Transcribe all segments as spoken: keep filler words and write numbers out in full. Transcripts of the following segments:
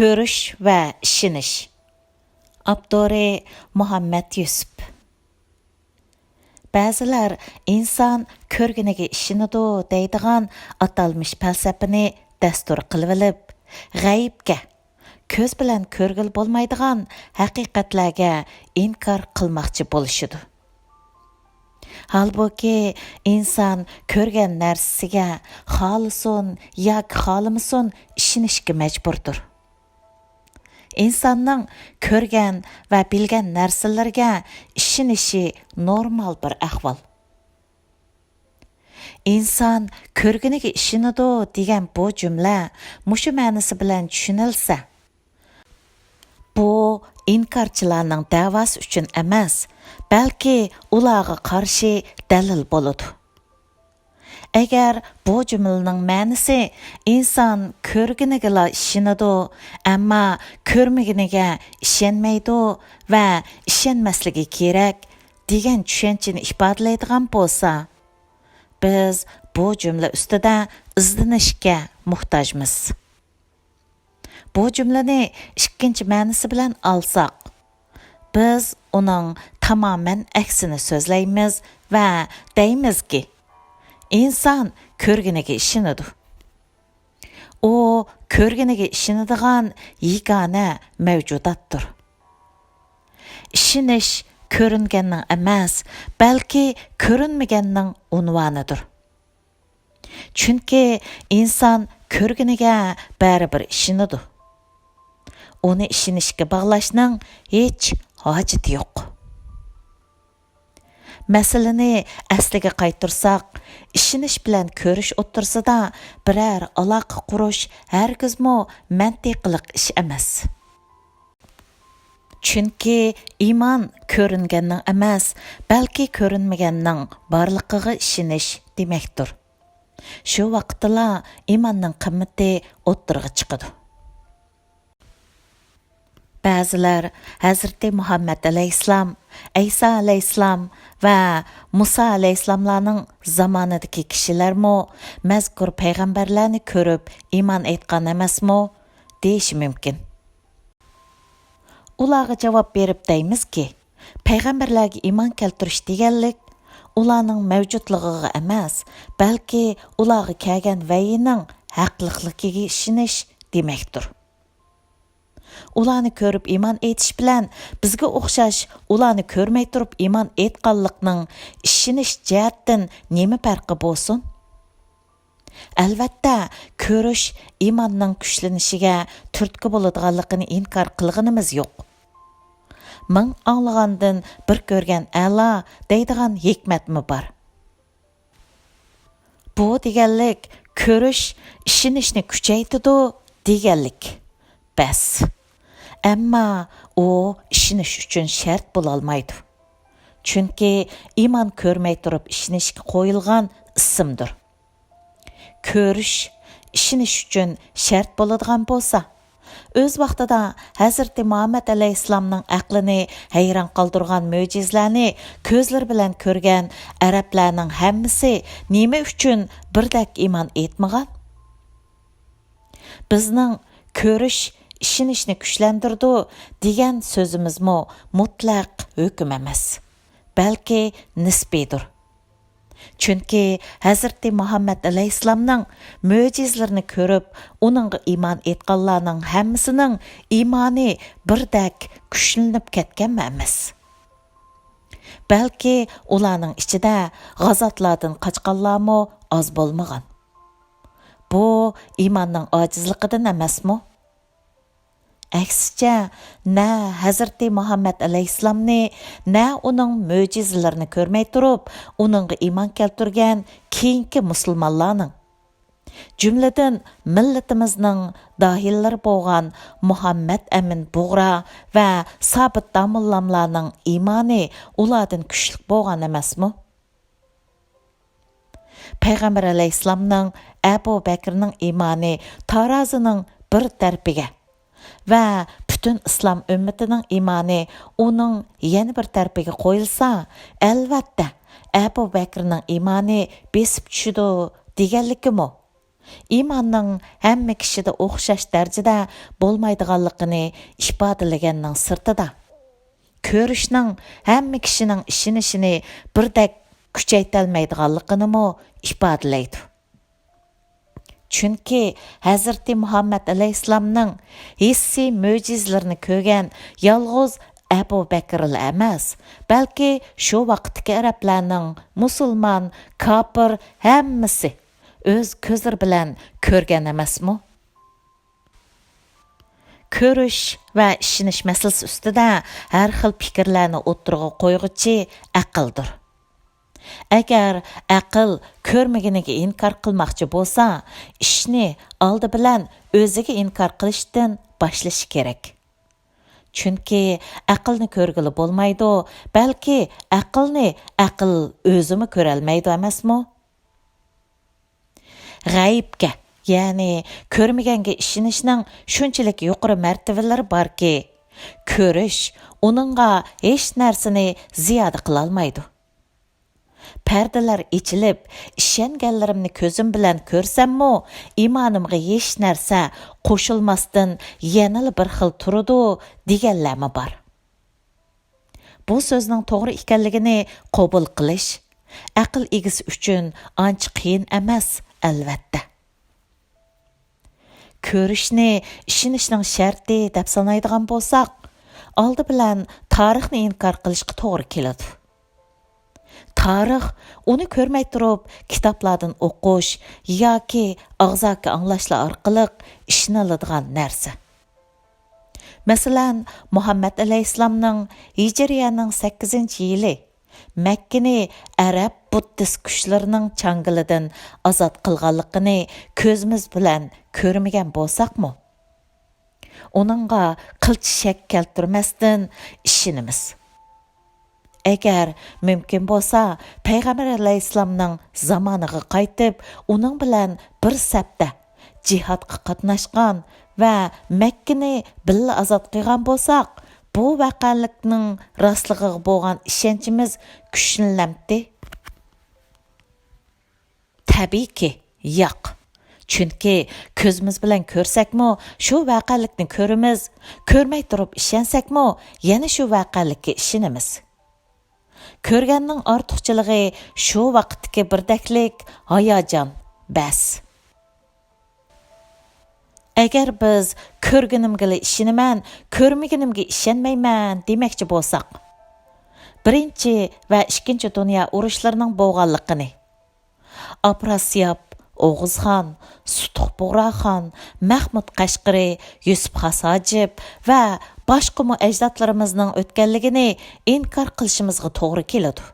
كۆرۈش ۋە ئىشىنىش. ئاپتورى: مۇھەممەد يۈسۈپ. بەزىلەر ئىنسان كۆرگىنىگە ئىشىنىدۇ دەيدىغان ئاتالمىش پەلسەپىنى دەستۇر قىلىۋېلىپ، غەيىبكە، كۆز بىلەن كۆرگىلى بولمايدىغان ھەقىقەتلەرگە ئىنكار قىلماقچى بولۇشىدۇ. ھالبۇكى، ئىنسان كۆرگەن نەرسىسىگە خالىسۇن ياكى خالىمىسۇن ئىشىنىشكە مەجبۇردۇر. ئىنساننىڭ كۆرگەن ۋە بىلگەن نەرسىلىرىگە ئىشىنىشى نورمال بىر ئەھۋال. «ئىنسان كۆرگىنىگە ئىشىنىدۇ» دېگەن بۇ جۈملە مۇشۇ مەنىسى بىلەن چۈشىنىلسە، بۇ ئىنكارچىلارنىڭ دەۋاسى ئۈچۈن ئەمەس، بەلكى ئۇلارغا قارشى دەلىل بولىدۇ. ئەگەر بۇ جۈملىنىڭ مەنىسى «ئىنسان كۆرگىنىگىلا ئىشىنىدۇ، ئەمما كۆرمىگىنىگە ئىشەنمەيدۇ ۋە ئىشەنمەسلىكى كېرەك» دېگەن چۈشەنچىنى ئىپادىلەيدىغان بولسا، بىز بۇ جۈملە ئۈستىدە ئىزدىنىشكە موھتاجمىز. بۇ جۈملىنى ئىككىنچى مەنىسى بىلەن ئالساق، بىز ئۇنىڭ تامامەن ئەكسىنى سۆزلەيمىز ۋە دەيمىزكى، ئىنسان كۆرگىنىگە ئىشىنىدۇ. ئۇ كۆرگىنىگە ئىشىنىدىغان يېگانە مەۋجۇداتتۇر. ئىشىنىش كۆرۈنگەننىڭ ئەمەس، بەلكى كۆرۈنمىگەننىڭ ئۇنۋانىدۇر. چۈنكى ئىنسان كۆرگىنىگە بەرىبىر ئىشىنىدۇ. ئۇنى ئىشىنىشكە باغلاشنىڭ ھېچ ھاجىتى يوق. مەسىلىنى ئەسلىگە قايتۇرساق، ئىشىنىش بىلەن كۆرۈش ئوتتۇرىسىدا بىرەر ئالاقە قۇرۇش ھەرگىزمۇ مەنتىقلىق ئىش ئەمەس. چۈنكى ئىمان كۆرۈنگەننىڭ ئەمەس، بەلكى كۆرۈنمىگەننىڭ بارلىقىغا ئىشىنىش دېمەكتۇر. شۇ ۋاقىتتىلا ئىماننىڭ قىممىتى ئوتتۇرىغا چىقىدۇ. بەزىلەر ھەزرىتى مۇھەممەد ئەلەيھىسسالام، ئەيسا ئەلەيھىسسالام ۋە مۇسا ئەلەيھىسسالاملارنىڭ زامانىدىكى كىشىلەرمۇ مەزكۇر پەيغەمبەرلەرنى كۆرۈپ ئىمان ئېيتقان ئەمەسمۇ؟ دېيىشى مۇمكىن. ئۇلارغا جاۋاب بېرىپ دەيمىزكى، پەيغەمبەرلەرگە ئىمان كەلتۈرۈش دېگەنلىك، ئۇلارنىڭ مەۋجۇتلۇقىغا ئەمەس، بەلكى ئۇلارغا كەلگەن ۋەھىينىڭ ھەقلىقلىقىگە ئىشىنىش دېمەكتۇر. ئۇلارنى كۆرۈپ ئىمان ئېيتىش بىلەن بىزگە ئوخشاش ئۇلارنى كۆرمەي تۇرۇپ ئىمان ئېيتقانلىقنىڭ ئىشىنىش جەھەتتىن نېمە پەرقى بولسۇن؟ ئەلۋەتتە، كۆرۈش ئىماننىڭ كۈچلىنىشىگە تۈرتكە بولىدىغانلىقىنى ئىنكار قىلغىنىمىز يوق. «مىڭ ئاڭلىغاندىن بىر كۆرگەن ئەلا» دەيدىغان ھېكمەتمۇ بار. بۇ دېگەنلىك، كۆرۈش ئىشىنىشنى كۈچەيتىدۇ دېگەنلىك. بەس. ئەمما ئۇ ئىشىنىش ئۈچۈن شەرت بولالمايدۇ. چۈنكى ئىمان كۆرمەي تۇرۇپ ئىشىنىشكە قويۇلغان ئىسىمدۇر. كۆرۈش ئىشىنىش ئۈچۈن شەرت بولىدىغان بولسا، ئۆز ۋاقتىدا ھەزرىتى مۇھەممەد ئەلەيھىسسالامنىڭ ئەقلىنى ھەيران قالدۇرغان مۆجىزىلەرنى كۆزلىرى بىلەن كۆرگەن ئەرەبلەرنىڭ ھەممىسى نېمە ئۈچۈن بىردەك ئىمان ئېيتمىغان؟ بىزنىڭ «كۆرۈش ئىشىنىشنى كۈچلەندۈرىدۇ» دېگەن سۆزىمىزمۇ مۇتلەق ھۆكۈم ئەمەس، بەلكى نىسپىيدۇر. چۈنكى ھەزرىتى مۇھەممەد ئەلەيھىسسالامنىڭ مۆجىزىلىرىنى كۆرۈپ، ئۇنىڭغا ئىمان ئېيتقانلارنىڭ ھەممىسىنىڭ ئىمانى بىردەك كۈچلىنىپ كەتكەنمۇ ئەمەس. بەلكى ئۇلارنىڭ ئىچىدە غازاتلاردىن قاچقانلارمۇ ئاز بولمىغان. بۇ ئىماننىڭ ئاجىزلىقىدىن ئەمەسمۇ؟ ئەكسىچە، نە ھەزرىتى مۇھەممەد ئەلەيھىسسالامنى، نە ئۇنىڭ مۆجىزىلىرىنى كۆرمەي تۇرۇپ، ئۇنىڭغا ئىمان كەلتۈرگەن كېيىنكى مۇسۇلمانلارنىڭ، جۈملىدىن مىللىتىمىزنىڭ داھىيلىرى بولغان مۇھەممەد ئەمىن بۇغرا ۋە سابىت داموللاملارنىڭ ئىمانى ئۇلاردىن كۈچلۈك بولغان ئەمەسمۇ؟ پەيغەمبەر ئەلەيھىسسالامنىڭ، ئەبۇ بەكرىنىڭ ئىمانى تارازىنىڭ بىر تەرىپىگە ۋە پۈتۈن ئىسلام ئۈممىتىنىڭ ئىمانى ئۇنىڭ يەنە بىر تەرىپىگە قويۇلسا، ئەلۋەتتە، ئەبۇ بەكرىنىڭ ئىمانى بېسىپ چۈشىدۇ دېگەنلىكىمۇ؟ ئىماننىڭ ھەممە كىشىدە ئوخشاش دەرىجىدە بولمايدىغانلىقىنى ئىپادىلىگەننىڭ سىرتىدا، كۆرۈشنىڭ ھەممە كىشىنىڭ ئىشىنىشىنى بىردەك كۈچەيتەلمەيدىغانلىقىنىمۇ ئىپادىلەيدۇ. چۈنكى ھەزرىتى مۇھەممەد ئەلەيھىسسالامنىڭ ھېسسىي مۆجىزىلىرىنى كۆرگەن يالغۇز ئەبۇ بەكرىلا ئەمەس، بەلكى شۇ ۋاقىتتىكى ئەرەبلەرنىڭ مۇسۇلمان، كاپىر ھەممىسى ئۆز كۆزلىرى بىلەن كۆرگەن ئەمەسمۇ؟ كۆرۈش ۋە ئىشىنىش مەسىلىسى ئۈستىدە ھەر خىل پىكىرلەرنى ئوتتۇرىغا قويغۇچى ئەقىلدۇر. ئەگەر ئەقىل كۆرمىگىنىگە ئىنكار قىلماقچى بولسا، ئىشنى ئالدى بىلەن ئۆزىگە ئىنكار قىلىشتىن باشلىشى كېرەك. چۈنكى ئەقىلنى كۆرگىلى بولمايدۇ، بەلكى ئەقىلنى ئەقىل ئۆزىمۇ كۆرەلمەيدۇ ئەمەسمۇ؟ غەيىبكە، يەنى كۆرمىگەنگە ئىشىنىشنىڭ شۇنچىلىك يۇقىرى مەرتىۋىلىرى باركى، كۆرۈش ئۇنىڭغا ھېچ نەرسىنى زىيادە قىلالمايدۇ. پەردىلەر ئېچىلىپ، ئىشەنگەنلىرىمنى كۆزۈم بىلەن كۆرسەممۇ، ئىمانىمغا ھېچ نەرسە قوشۇلماستىن يەنىلا بىر خىل تۇرىدۇ، دېگەنلەرمۇ بار. بۇ سۆزنىڭ توغرا ئىكەنلىكىنى قوبۇل قىلىش ئەقىل ئىگىسى ئۈچۈن ئانچە قىيىن ئەمەس، ئەلۋەتتە. كۆرۈشنى ئىشىنىشنىڭ شەرتى دەپ سانايدىغان بولساق، ئالدى بىلەن تارىخنى ئىنكار قىلىشقا توغرا كېلىدۇ. تارىخ ئۇنى كۆرمەي تۇرۇپ كىتابلاردىن ئوقۇش ياكى ئاغزاكى ئاڭلاشلار ئارقىلىق ئىشىنىلىدىغان نەرسە. مەسىلەن، مۇھەممەد ئەلەيھىسسالامنىڭ ھىجرىيەنىڭ سەككىزىنچى يىلى مەككىنى ئەرەب بۇددىست كۈچلىرىنىڭ چاڭگىلىدىن ئازاد قىلغانلىقىنى كۆزىمىز بىلەن كۆرمىگەن بولساقمۇ، ئۇنىڭغا قىلچە شەك كەلتۈرمەستىن ئىشىنىمىز. ئەگەر مۇمكىن بولسا، پەيغەمبەر ئەلەيھىسسالامنىڭ زامانىغا قايتىپ، ئۇنىڭ بىلەن بىر سەپتە جىھادقا قاتناشقان ۋە مەككىنى بىللە ئازاد قىلغان بولساق، بۇ ۋەقەلىكنىڭ راستلىقىغا بولغان ئىشەنچىمىز كۈچلىنەمتى؟ تەبىئىيكى، ياق. چۈنكى كۆزىمىز بىلەن كۆرسەكمۇ شۇ ۋەقەلىكنى كۆرىمىز، كۆرمەي تۇرۇپ ئىشەنسەكمۇ يەنە شۇ ۋەقەلىككە ئىشىنىمىز. كۆرگەننىڭ ئارتۇقچىلىقى شۇ ۋاقىتتىكى بىردەكلىك، ھاياجان، بەس. ئەگەر بىز كۆرگىنىمگىلا ئىشىنىمەن، كۆرمىگىنىمگە ئىشەنمەيمەن دېمەكچى بولساق، بىرىنچى ۋە ئىككىنچى دۇنيا ئۇرۇشلىرىنىڭ بولغانلىقىنى، ئاپراسىياب ئوغۇزخان، سۇتۇق بۇغراخان، مەخمۇت قەشقىرى، يۈسۈپ خاس ھاجىپ ۋە باشقىمۇ ئەجدادلىرىمىزنىڭ ئۆتكەنلىكىنى ئىنكار قىلىشىمىزغا توغرا كېلىدۇ.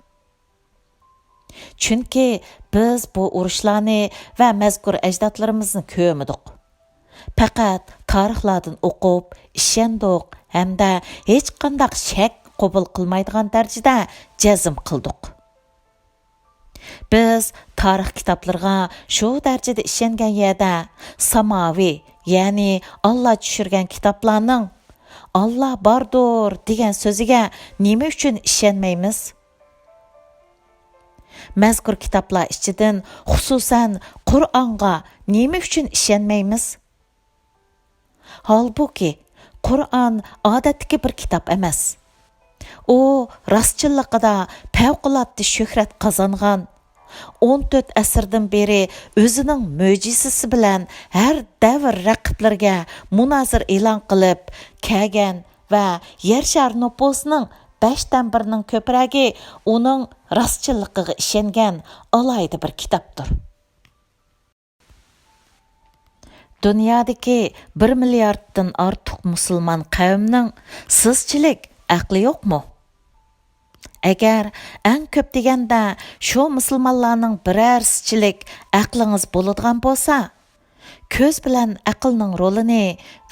چۈنكى بىز بۇ ئۇرۇشلارنى ۋە مەزكۇر ئەجدادلىرىمىزنى كۆرمىدۇق. پەقەت تارىخلاردىن ئوقۇپ، ئىشەندۇق ھەمدە ھېچقانداق شەك قوبۇل قىلمايدىغان دەرىجىدە جەزم قىلدۇق. بىز تارىخ كىتابلىرىغا شۇ دەرىجىدە ئىشەنگەن يەردە، ساماۋى، يەنى ئاللا چۈشۈرگەن كىتابلارنىڭ «ئاللا باردۇر» دېگەن سۆزىگە نېمە ئۈچۈن ئىشەنمەيمىز؟ مەزكۇر كىتابلار ئىچىدىن خۇسۇسەن قۇرئانغا نېمە ئۈچۈن ئىشەنمەيمىز؟ ھالبۇكى، قۇرئان ئادەتتىكى بىر كىتاب ئەمەس. ئۇ راستچىللىقىدا پەۋقۇلئاددە شۆھرەت قازانغان، ئون تۆت ئەسىردىن بېرى ئۆزىنىڭ مۆجىزىسى بىلەن ھەر دەۋر رەقىبلىرىگە مۇنازىرە ئېلان قىلىپ كەلگەن ۋە يەر شارى نوپۇسىنىڭ بەشتىن بىرىنىڭ كۆپرەكى ئۇنىڭ راستچىللىقىغا ئىشەنگەن ئالاھىدە بىر كىتابتۇر. دۇنيادىكى بىر مىلياردتىن ئارتۇق مۇسۇلمان قەۋمنىڭ سىزچىلىك ئەقلى يوقمۇ؟ ئەگەر ئەڭ كۆپ دېگەندە شۇ مۇسۇلمانلارنىڭ بىرەرسىچىلىك ئەقلىڭىز بولىدىغان بولسا، كۆز بىلەن ئەقىلنىڭ رولىنى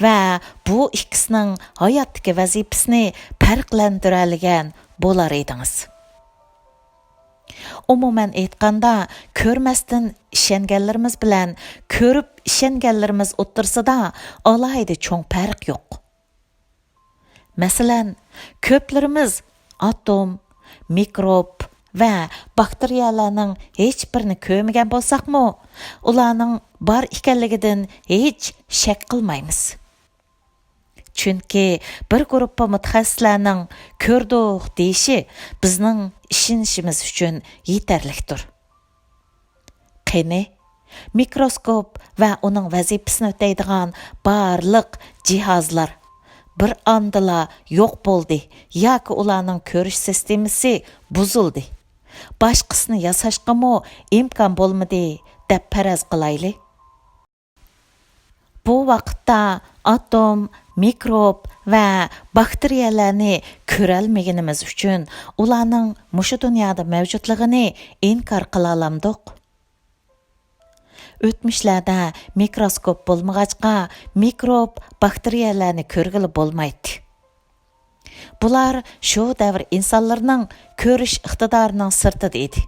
ۋە بۇ ئىككىسىنىڭ ھاياتتىكى ۋەزىپىسىنى پەرقلەندۈرەلىگەن بولار ئىدىڭىز. ئومۇمەن ئېيتقاندا، كۆرمەستىن ئىشەنگەنلىرىمىز بىلەن كۆرۈپ ئىشەنگەنلىرىمىز ئوتتۇرىسىدا ئالاھىدە چوڭ پەرق يوق. مەسىلەن، كۆپلىرىمىز ئاتوم، مىكروب، ۋە باكتېرىيەلەرنىڭ ھېچبىرىنى كۆرمىگەن بولساقمۇ، ئۇلارنىڭ بار ئىكەنلىكىدىن ھېچ شەك قىلمايمىز. چۈنكى بىر گۇرۇپپا مۇتەخەسسىسلەرنىڭ «كۆردۇق» دېيىشى بىزنىڭ ئىشىنىشىمىز ئۈچۈن يېتەرلىكتۇر. قېنى، مىكروسكوپ ۋە ئۇنىڭ ۋەزىپىسىنى ئۆتەيدىغان بارلىق جىھازلار بىر ئاندىلا يوق بولدى ياكى ئۇلارنىڭ كۆرۈش سىستېمىسى بۇزۇلدى، باشقىسىنى ياساشقىمۇ ئىمكان بولمىدى، دەپ پەرەز قىلايلى. بۇ ۋاقىتتا ئاتوم، مىكروب ۋە باكتېرىيەلەرنى كۆرەلمىگىنىمىز ئۈچۈن ئۇلارنىڭ مۇشۇ دۇنيادا مەۋجۇتلۇقىنى ئىنكار قىلالامدۇق؟ ئۆتمۈشلەردە مىكروسكوپ بولمىغاچقا، مىكروب، باكتېرىيەلەرنى كۆرگىلى بولمايتتى. بۇلار شۇ دەۋر ئىنسانلىرىنىڭ كۆرۈش ئىقتىدارىنىڭ سىرتىدا ئىدى.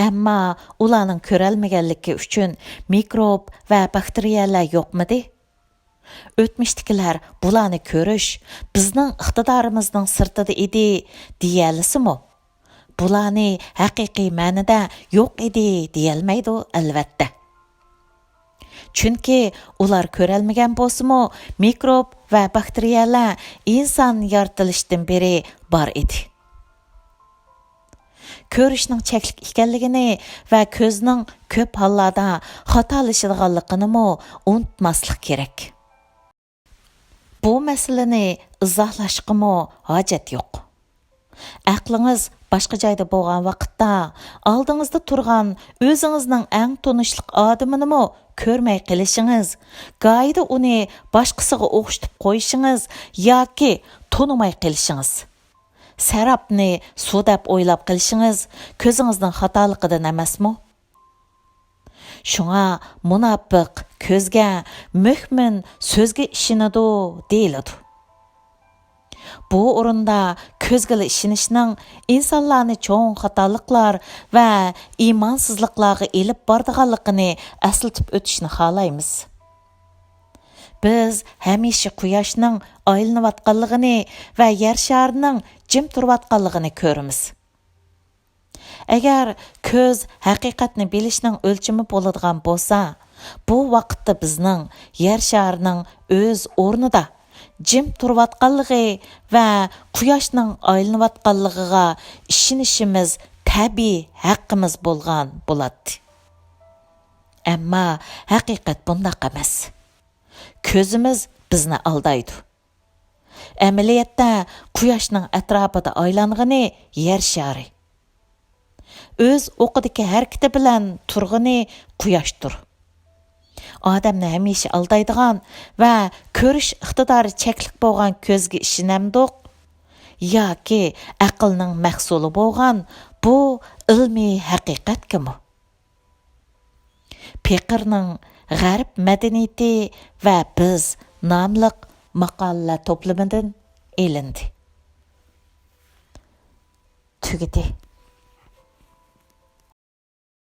ئەمما ئۇلارنىڭ كۆرەلمىگەنلىكى ئۈچۈن مىكروب ۋە باكتېرىيەلەر يوقمىدى؟ ئۆتمۈشتىكىلەر بۇلارنى كۆرۈش بىزنىڭ ئىقتىدارىمىزنىڭ سىرتىدا ئىدى دېيەلىسىمۇ، بۇلارنى ھەقىقىي مەنىدە يوق ئىدى دېيەلمەيدۇ، ئەلۋەتتە. چۈنكى ئۇلار كۆرەلمىگەن بولسىمۇ، مىكروب ۋە باكتېرىيەلەر ئىنسان يارىتىلىشتىن بېرى بار ئىدى. كۆرۈشنىڭ چەكلىك ئىكەنلىكىنى ۋە كۆزنىڭ كۆپ ھاللاردا خاتالىشىدىغانلىقىنىمۇ ئۇنتۇماسلىق كېرەك. بۇ مەسىلىنى ئىزاھلاشقىمۇ ھاجەت يوق. ئەقلىڭىز باشقا جايدا بولغان ۋاقىتتا، ئالدىڭىزدا تۇرغان ئۆزىڭىزنىڭ ئەڭ تونۇشلۇق ئادىمىنىمۇ كۆرمەي قېلىشىڭىز، گاھىدا ئۇنى باشقىسىغا ئوخشىتىپ قويۇشىڭىز ياكى تونۇماي قېلىشىڭىز، سەرابنى سۇ دەپ ئويلاپ قېلىشىڭىز كۆزىڭىزنىڭ خاتالىقىدىن ئەمەسمۇ؟ شۇڭا مۇناپىق كۆزگە، مۆمىن سۆزگە ئىشىنىدۇ دېيىلىدۇ. بۇ ئورۇندا كۆزگىلا ئىشىنىشنىڭ ئىنسانلارنى چوڭ خاتالىقلار ۋە ئىمانسىزلىقلارغا ئېلىپ بارىدىغانلىقىنى ئەسلىتىپ ئۆتۈشنى خالايمىز. بىز ھەمىشە قۇياشنىڭ ئايلىنىۋاتقانلىقىنى ۋە يەر شارىنىڭ جىم تۇرۇۋاتقانلىقىنى كۆرىمىز. ئەگەر كۆز ھەقىقەتنى بىلىشنىڭ ئۆلچىمى بولىدىغان بولسا، بۇ ۋاقىتتا بىزنىڭ يەر شارىنىڭ ئۆز ئورنىدا جىم تۇرۇۋاتقانلىقى ۋە قۇياشنىڭ ئايلىنىۋاتقانلىقىغا ئىشىنىشىمىز تەبىئىي ھەققىمىز بولغان بولاتتى. ئەمما ھەقىقەت بۇنداق ئەمەس. كۆزىمىز بىزنى ئالدايدۇ. ئەمەلىيەتتە قۇياشنىڭ ئەتراپىدا ئايلانغىنى يەر شارى. ئۆز ئوقىدىكى ھەرىكىتى بىلەن تۇرغىنى قۇياشتۇر. ئادەمنى ھەمىشە ئالدايدىغان ۋە كۆرۈش ئىقتىدارى چەكلىك بولغان كۆزگە ئىشىنەمدۇق؟ ياكى ئەقىلنىڭ مەھسۇلى بولغان بۇ ئىلمىي ھەقىقەتكىمۇ؟ پېقىرنىڭ «غەرب مەدەنىيىتى ۋە بىز» ناملىق ماقالىلەر توپلىمىدىن ئېلىندى. تۈگىدى.